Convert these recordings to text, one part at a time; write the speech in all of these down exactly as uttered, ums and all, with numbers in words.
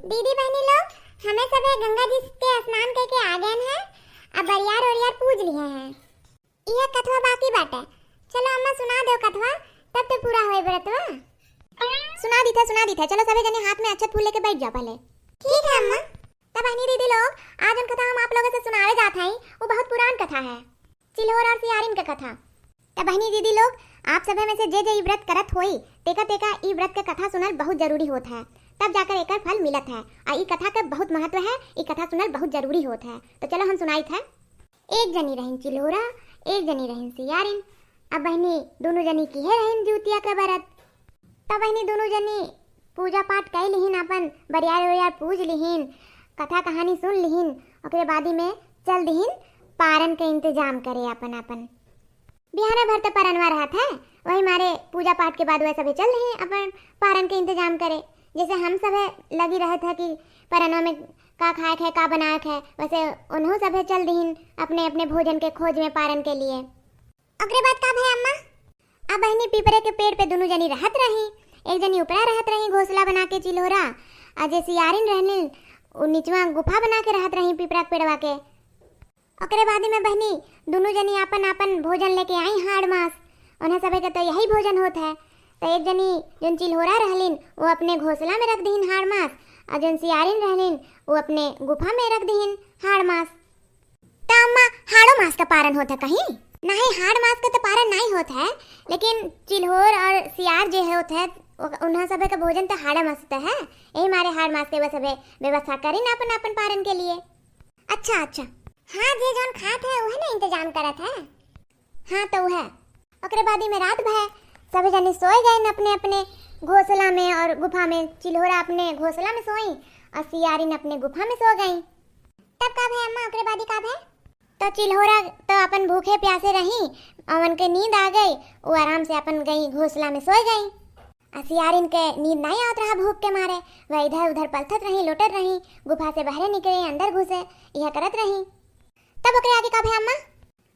दीदी बहिनी लोग, हमें सभे गंगा जी के स्नान कइके आ गएन हैं, अब बरियार ओरियार पूज लिहे हैं। इहे कथवा बाकी बाटे। चलो अम्मा सुना देउ कथवा, तब तो पूरा होए व्रतवा। सुना दीथे, सुना दीथे। चलो सभे जने हाथ में अक्षत फूल लेके बैठ जाओ पहले। ठीक है अम्मा। तब बहिनी दीदी लोग, आज जौन कथा हम आप लोगों से सुनावे जात हई, वो बहुत पुरान कथा है, चिल्होर और सियारिन के कथा। तब बहिनी दीदी लोग, आप सभे में से जे जे ई व्रत करत होई, तेका तेका ई व्रत के कथा सुनल बहुत जरूरी होत है, तब जाकर एकर फल मिलत है। आ ई कथा के बहुत महत्व है, ई कथा सुनल बहुत जरूरी होत है। तो चलो हम सुनाइत है। एक जनी रहिन चिल्होरा, एक जनी रहिन सियारिन। अब बहिनी दोनों जनी किहे रहिन जूतिया के व्रत। तब बहिनी दोनों जनी पूजा पाठ कइ लिहिन, अपन बरियार ओरियार पूज लिहिन, कथा कहानी सुन लिहिन, ओकरे बादी में चल दिहिन पारन के इंतजाम करे अपन अपन। बिहाने भर त परनवा रहत है, वही मारे पूजा पाठ के बाद वह सभे चल दिहिन अपन पारन के इंतजाम करे। जैसे हम सभे लगी रहत है कि परनवा में का खाए के है, का बनाए के है, वैसे उन्हों सभे चल दिहिन अपने अपने भोजन के खोज में पारन के लिए। ओकरे बाद का भय अम्मा? अब बहिनी पीपरे के पेड़ पे दुनू जनी रहत रही, एक जनी ऊपरा रहत रही घोंसला बना के चिल्होरा, आ जे सियारिन रहनी उ निचवा गुफा बना के रहत रही पीपरा के पेड़वा के। ओकरे बाद में बहिनी दुनू जनी आपन आपन भोजन लेके आई हाड़ मास। उन्हें सभे के तो यही भोजन होत है। तो एक जनी जौन चिल्होरा रहलिन वो अपने घोंसला में रख दिहिन हाड़ मास, और जौन सियारिन रहलिन वो अपने गुफा में रख दिहिन हाड़ मास। त अम्मा, हाड़ो मास का पारन होत है कहीं? नहीं, हाड़ मास का तो पारन नहीं होत है, लेकिन चिल्होर और सियार जे होत है, उ-, उन्हा सभे का भोजन तो हाड़े मास होता है, यही मारे हाड़ मास के वह सभे व्यवस्था करिन अपन अपन पारन के लिए। अच्छा, अच्छा। हाँ, जे जौन खात है, उहे ना इंतजाम करत है। हाँ, तो उहे। ओकरे बादी में रात भय, सभे जने सोए गए न अपने अपने घोंसला में और गुफा में। चिल्होरा अपने घोंसला में सोई और सियारिन अपने गुफा में सो गई। तब का भय अम्मा, ओकरे बादी का भय? तो चिल्होरा तो अपन भूखे प्यासे रही, अवन के नींद आ गई, वो आराम से अपन गई घोंसला में सोए गई। आ सियारिन के नींद नहीं आवत रहा भूख के मारे, वह इधर उधर पलथत रही, लोटत रही, गुफा से बहरे निकले, अंदर घुसे, यह करत रही। तब ओकरे आगे का भय अम्मा?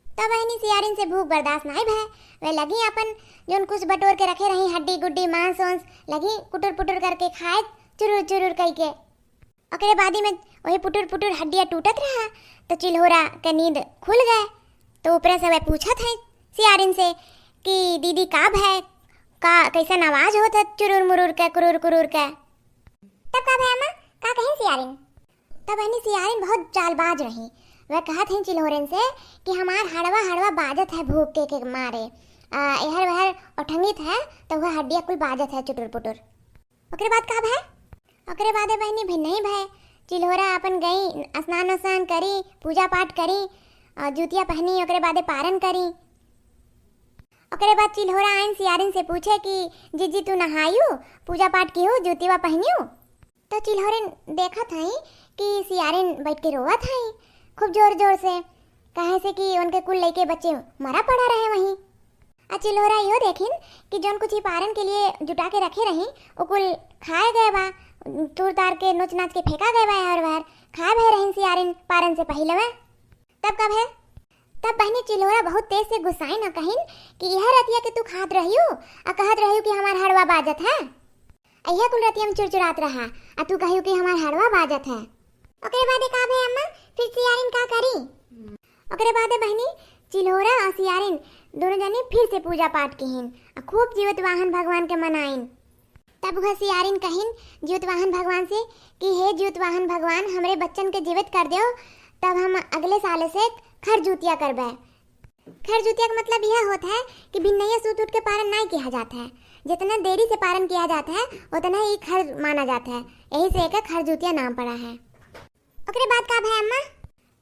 तब बहिनी सियारिन से भूख बर्दाश्त नहीं भय, वह लगी अपन जौन कुछ बटोर के रखे रही, हड्डी गुड्डी मांस वांस, लगी कुटुर पुटुर करके खाए, चुरुर चुरुर कई के। ओकरे बादी में वही पुटुर पुटुर हड्डिया टूटत रहा, तो चिल्होरा के नींद खुल गए। तो ऊपरे से वह पूछत है सियारिन से कि दीदी का भय, का कैसन आवाज होत है चुरुर मुरुर के, कुरुर कुरुर के? तब का भय अम्मा, का कहिन सियारिन? तब बहिनी सियारिन बहुत चालबाज रही, वह कहत है चिल्होरन से कि हमार हड़वा हड़वा बाजत है भूख के, के मारे, आ, एहर वहर ओठंगित है, तो वह हड्डिया कुल बाजत है चुटुर पुटुर। ओकरे बाद का भय? ओकरे बादे बहिनी भिन्नही भय। चिल्होरा अपन गई, स्नान उस्नान करी, पूजा पाठ करी, और जूतिया पहनी, ओकरे बादे पारन करी। ओकरे बाद चिल्होरा आइन सियारिन से पूछे कि जिज्जी तू नहायू, पूजा पाठ किहू, जूतिवा पहनियू? तो चिल्होरिन देखत हई कि सियारिन बैठ के रोवत हई खूब जोर जोर से, काहे से कि उनके कुल लइके बच्चे मरा पड़ा रहे वहीं। आ चिल्होरा इहो देखिन कि जौन कुछ ई पारन के लिए जुटा के रखे रही, वो कुल खाए गए बा, तूर तार के नोच नाच के फेंका गए बा, और बाहर खाए भय रहिन सियारिन पारन से पहिले में। तब का भय? तब बहिनी चिल्होरा बहुत तेज से गुस्साइन और कहिन कि यह रतिया के तू खात रहियो, आ कहत रहियो कि हमार हड़वा बाजत है। अइहा कुल रतिया में चुरचुरात रहा, आ तू कहियो कि हमार हड़वा बाजत है। ओकरे बादे का भय अम्मा, फिर सियारिन का करी? ओकरे बादे बहिनी चिल्होरा और सियारिन दोनों जनी फिर से पूजा पाठ किहिन, आ खूब जीवित वाहन भगवान के मनाइन। तब वह सियारिन कहिन जीवित वाहन भगवान से कि हे जीवित वाहन भगवान, हमरे बच्चन के जीवित कर देव, तब हम अगले साल से खरजूतिया करबे। खरजूतिया का मतलब यह होत है कि भिन्नैया सूत उठ के पारन नाई किहा जात है। जितना देरी से पारन किहा जात है, उतना ही खर माना जात है, यही से एकर खरजूतिया नाम पड़ा है। ओकरे बाद का भय अम्मा?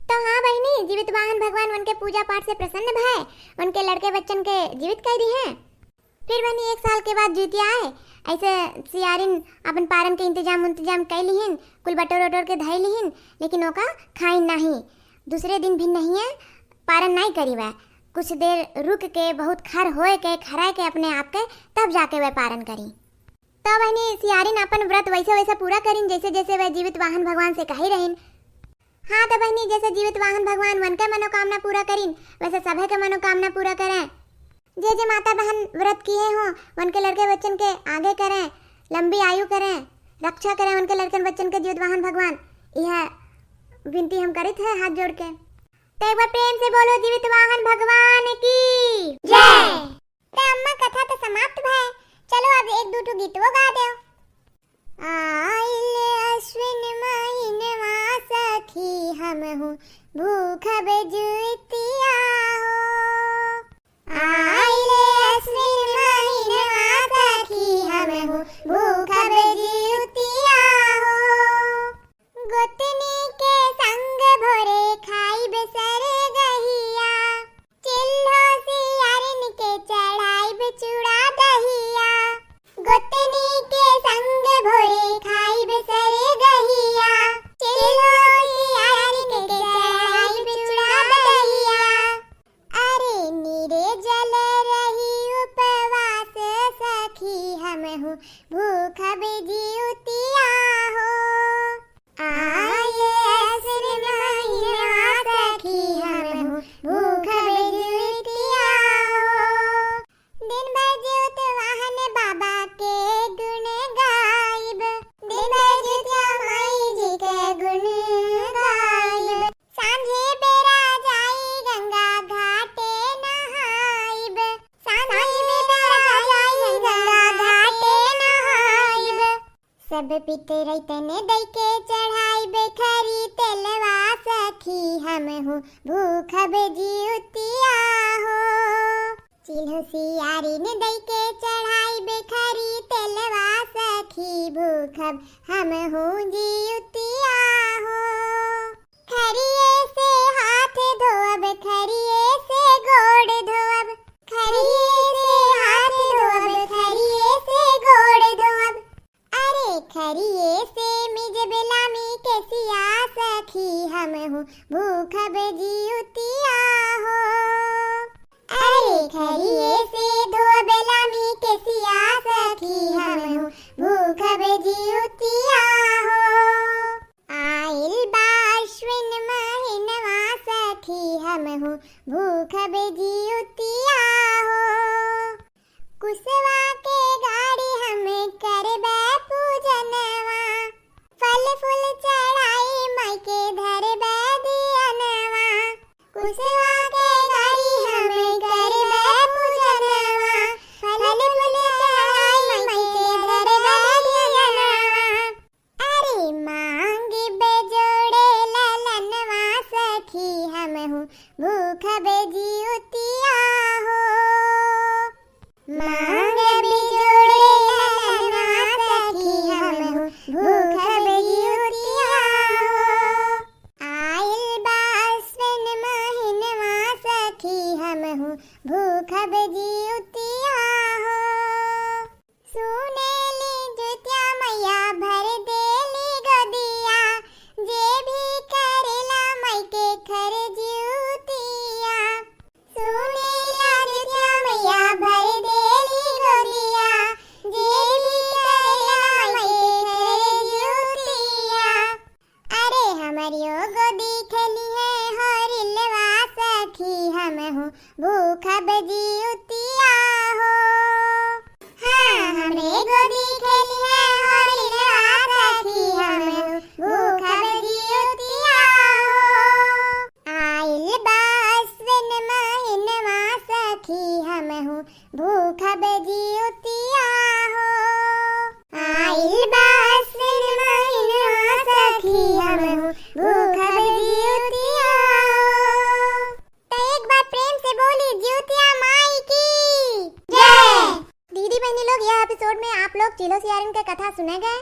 तो हाँ बहिनी, जीवित वाहन भगवान उनके पूजा पाठ से प्रसन्न भय, उनके लड़के बच्चन के जीवित कर दिहे। फिर बहिनी एक साल के बाद जूतिया आए, ऐसे सियारिन अपन पारन के इंतजाम उंतजाम कर लिहिन, कुल बटोर उटोर के धर लिहिन, लेकिन ओका खाइन नाही। दूसरे दिन भिन्नैया पारन नाई करी वह, कुछ देर रुक के बहुत खर होए के, खराए के अपने आप के, तब जाके वह पारन करी। तो बहिनी सियारिन अपन व्रत वैसे वैसे पूरा करिन जैसे जैसे वह जीवित वाहन भगवान से कही रहिन। हाँ तो बहिनी, जैसे जीवित वाहन भगवान वन के मनोकामना पूरा करिन, वैसे सभे के मनोकामना पूरा करें। जे जे माता बहन व्रत किहे हों, वन के लड़के बच्चन के आगे करें, लंबी आयु करें, रक्षा करे उनके लड़कन बच्चन के जीवित वाहन भगवान। यह विनती हम करित है हाथ जोड़ के। तो एक बार प्रेम से बोलो, जीवित वाहन भगवान की जय। तो अम्मा, कथा तो समाप्त भय, चलो अब एक दू ठो गीतवो गा देव। आइल अश्विन महीनवा सखी हमहू भूखब जुतिया हो। आइल अश्विन महीनवा सखी हमहू भूखब जुतिया हो। गोतनी के संग भोरे खाइब सरगहिया, चिल्हो सियारिन के चढ़ाइब चूड़ा दहिया। गोतनी के संग भोरे खाइब सरगहिया, चिल्हो सियारिन के चढ़ाइब चूड़ा दहिया। अरे निर्जल रही उपवास सखी हमहू भूखब जिउतिया हो। आइल अश्विन महीनवा सखी हमहू भूखब जिउतिया हो। दिन भर जिउत वाहन बाबा के गुण गाइब, दिन भर जिउतिया माई जी के गुण गाइब। सांझे बेरा जाई गंगा घाटे नहाइब, सांझे बेरा जाई गंगा घाटे नहाइब। सब पितरैतन दइके चढ़ाइब खरी तेलवा सखी हमहू भूखब जिउतिया हो। चिल्हो सियारिन दइके चढ़ाइब खरी तेलवा सखी भूखब हमहू जिउतिया हो। खरिये से हाथ धोअब, खरिये से गोड़ धोअब, खरिये से हाथ धोअब, खरिये से गोड़ धोअब। अरे खरिये से मिजब लामी केसिया सखी हमहू भूखब जिउतिया हो। अरे खरिये से धोअब लामी केसिया सखी हमहू भूखब जिउतिया हो। आइल बा अश्विन महीनवा सखी हमहू भूखब जिउतिया हो। कुसवा के गाड़ी हम करबे पूजनवा, फल फूल चढ़ाई माई के धरबे दियनवा। कुसवा के गाड़ी हम करबे पूजनवा, फल फूल चढ़ाई माई के धरबे दियनवा। अरे मांगिबे जोड़े ललनवा सखी हमहू भूखब जिउतिया हो। मांगिबे जोड़े ललनवा सखी हमहू भूखब जिउतिया हो। आइल बा अश्विन महीनवा सखी हमहू भूखब जिउतिया हो। सुनेली जुतिया मैया भर देली गोदिया, जे भी करेला माई के खर जिउतिया। सुनेला जुतिया मैया भर देली गोदिया, जे भी करेला माई के खर जिउतिया। अरे हमरियो गोदी खेलिहे होरिलवा सखी हमहू भूखब जिउतिया हो। हाँ, हमरे गोदी खेलिहे होरिलवा सखी हमहू भूखब जिउतिया हो। आइल बा अश्विन महीनवा सखी हमहू भूखब जिउतिया हो। आइल बा अश्विन महीनवा सखी हमहू भूखब जिउतिया हो। तो एक बार प्रेम से बोली जिउतिया माई की जय। दीदी बहनी लोग, यह एपिसोड में आप लोग चिल्हो सियारिन के कथा सुने गए।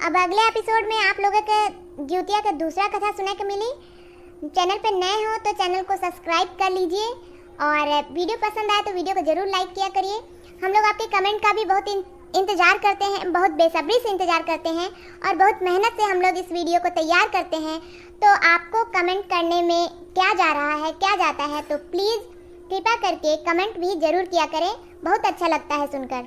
अब अगले एपिसोड में आप लोगों के जिउतिया के दूसरा कथा सुने के मिली। चैनल पे नए हो तो चैनल को सब्सक्राइब कर लीजिए और वीडियो पसंद आए तो वीडियो को ज़रूर लाइक किया करिए। हम लोग आपके कमेंट का भी बहुत इन-, इंतज़ार करते हैं, बहुत बेसब्री से इंतज़ार करते हैं और बहुत मेहनत से हम लोग इस वीडियो को तैयार करते हैं। तो आपको कमेंट करने में क्या जा रहा है, क्या जाता है, तो प्लीज़ कृपा करके कमेंट भी ज़रूर किया करें, बहुत अच्छा लगता है सुनकर।